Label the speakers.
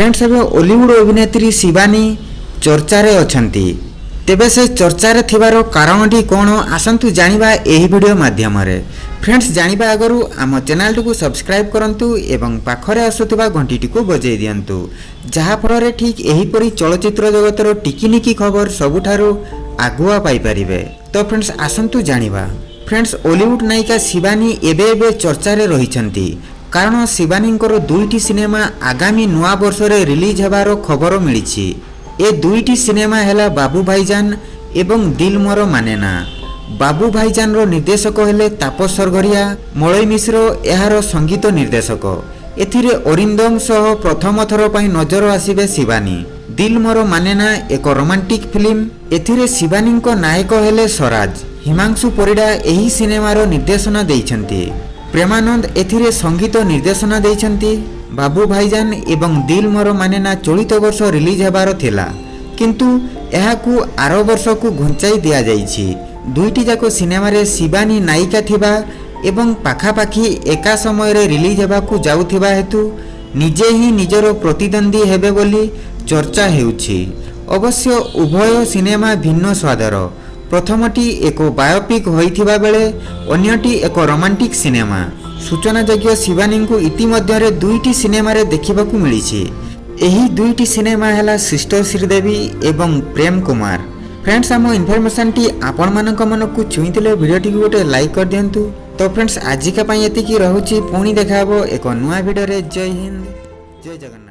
Speaker 1: Friends, ଏବେ ଓଲିଉଡ଼ ଅଭିନେତ୍ରୀ ଶିବାନୀ ଚର୍ଚ୍ଚାରେ ଅଛନ୍ତି। ତେବେ ସେ ଚର୍ଚ୍ଚାରେ ଥିବାର କାରଣଟି କ'ଣ, ଆସନ୍ତୁ ଜାଣିବା ଏହି ଭିଡ଼ିଓ ମାଧ୍ୟମରେ। ଫ୍ରେଣ୍ଡସ୍, ଜାଣିବା ଆଗରୁ ଆମ ଚ୍ୟାନେଲଟିକୁ ସବସ୍କ୍ରାଇବ୍ କରନ୍ତୁ ଏବଂ ପାଖରେ ଆସୁଥିବା ଘଣ୍ଟିଟିକୁ ବଜାଇ ଦିଅନ୍ତୁ, ଯାହାଫଳରେ ଠିକ୍ ଏହିପରି ଚଳଚ୍ଚିତ୍ର ଜଗତର ଟିକିନିକି ଖବର ସବୁଠାରୁ ଆଗୁଆ ପାଇପାରିବେ। ତ ଫ୍ରେଣ୍ଡସ୍, ଆସନ୍ତୁ ଜାଣିବା। ଫ୍ରେଣ୍ଡସ୍, ଓଲିଉଡ଼ ନାୟିକା ଶିବାନୀ ଏବେ ଏବେ ଚର୍ଚ୍ଚାରେ ରହିଛନ୍ତି, କାରଣ ଶିବାନୀଙ୍କର ଦୁଇଟି ସିନେମା ଆଗାମୀ ନୂଆ ବର୍ଷରେ ରିଲିଜ୍ ହେବାର ଖବର ମିଳିଛି। ଏ ଦୁଇଟି ସିନେମା ହେଲା ବାବୁ ଭାଇଜାନ ଏବଂ ଦିଲ୍ ମୋର ମାନେନା। ବାବୁ ଭାଇଜାନର ନିର୍ଦ୍ଦେଶକ ହେଲେ ତାପସ ସରଘରିଆ। ମଳୟ ମିଶ୍ର ଏହାର ସଙ୍ଗୀତ ନିର୍ଦ୍ଦେଶକ। ଏଥିରେ ଅରିନ୍ଦମ ସହ ପ୍ରଥମ ଥର ପାଇଁ ନଜର ଆସିବେ ଶିବାନୀ। ଦିଲ୍ ମୋର ମାନେନା ଏକ ରୋମାଣ୍ଟିକ୍ ଫିଲ୍ମ। ଏଥିରେ ଶିବାନୀଙ୍କ ନାୟକ ହେଲେ ସ୍ୱରାଜ। ହିମାଂଶୁ ପରିଡ଼ା ଏହି ସିନେମାର ନିର୍ଦ୍ଦେଶନା ଦେଇଛନ୍ତି। ପ୍ରେମାନନ୍ଦ ଏଥିରେ ସଙ୍ଗୀତ ନିର୍ଦ୍ଦେଶନା ଦେଇଛନ୍ତି। ବାବୁ ଭାଇଜାନ ଏବଂ ଦିଲ୍ ମୋର ମାନେନା ଚଳିତ ବର୍ଷ ରିଲିଜ୍ ହେବାର ଥିଲା, କିନ୍ତୁ ଏହାକୁ ଆର ବର୍ଷକୁ ଘୁଞ୍ଚାଇ ଦିଆଯାଇଛି। ଦୁଇଟି ଯାକ ସିନେମାରେ ଶିବାନୀ ନାୟିକା ଥିବା ଏବଂ ପାଖାପାଖି ଏକା ସମୟରେ ରିଲିଜ୍ ହେବାକୁ ଯାଉଥିବା ହେତୁ ନିଜେ ହିଁ ନିଜର ପ୍ରତିଦ୍ୱନ୍ଦ୍ୱୀ ହେବେ ବୋଲି ଚର୍ଚ୍ଚା ହେଉଛି। ଅବଶ୍ୟ ଉଭୟ ସିନେମା ଭିନ୍ନ ସ୍ୱାଦର। ପ୍ରଥମଟି ଏକ ବାୟୋପିକ୍ ହୋଇଥିବା ବେଳେ ଅନ୍ୟଟି ଏକ ରୋମାଣ୍ଟିକ୍ ସିନେମା। ସୂଚନାଯୋଗ୍ୟ, ଶିବାନୀଙ୍କୁ ଇତିମଧ୍ୟରେ ଦୁଇଟି ସିନେମାରେ ଦେଖିବାକୁ ମିଳିଛି। ଏହି ଦୁଇଟି ସିନେମା ହେଲା ସିଷ୍ଟର ଶ୍ରୀଦେବୀ ଏବଂ ପ୍ରେମ କୁମାର। ଫ୍ରେଣ୍ଡସ୍, ଆମ ଇନଫର୍ମେସନଟି ଆପଣମାନଙ୍କ ମନକୁ ଛୁଇଁଥିଲେ ଭିଡ଼ିଓଟିକୁ ଗୋଟେ ଲାଇକ୍ କରିଦିଅନ୍ତୁ। ତ ଫ୍ରେଣ୍ଡସ୍, ଆଜିକା ପାଇଁ ଏତିକି ରହୁଛି। ପୁଣି ଦେଖାହେବ ଏକ ନୂଆ ଭିଡ଼ିଓରେ। ଜୟ ହିନ୍ଦ, ଜୟ ଜଗନ୍ନାଥ।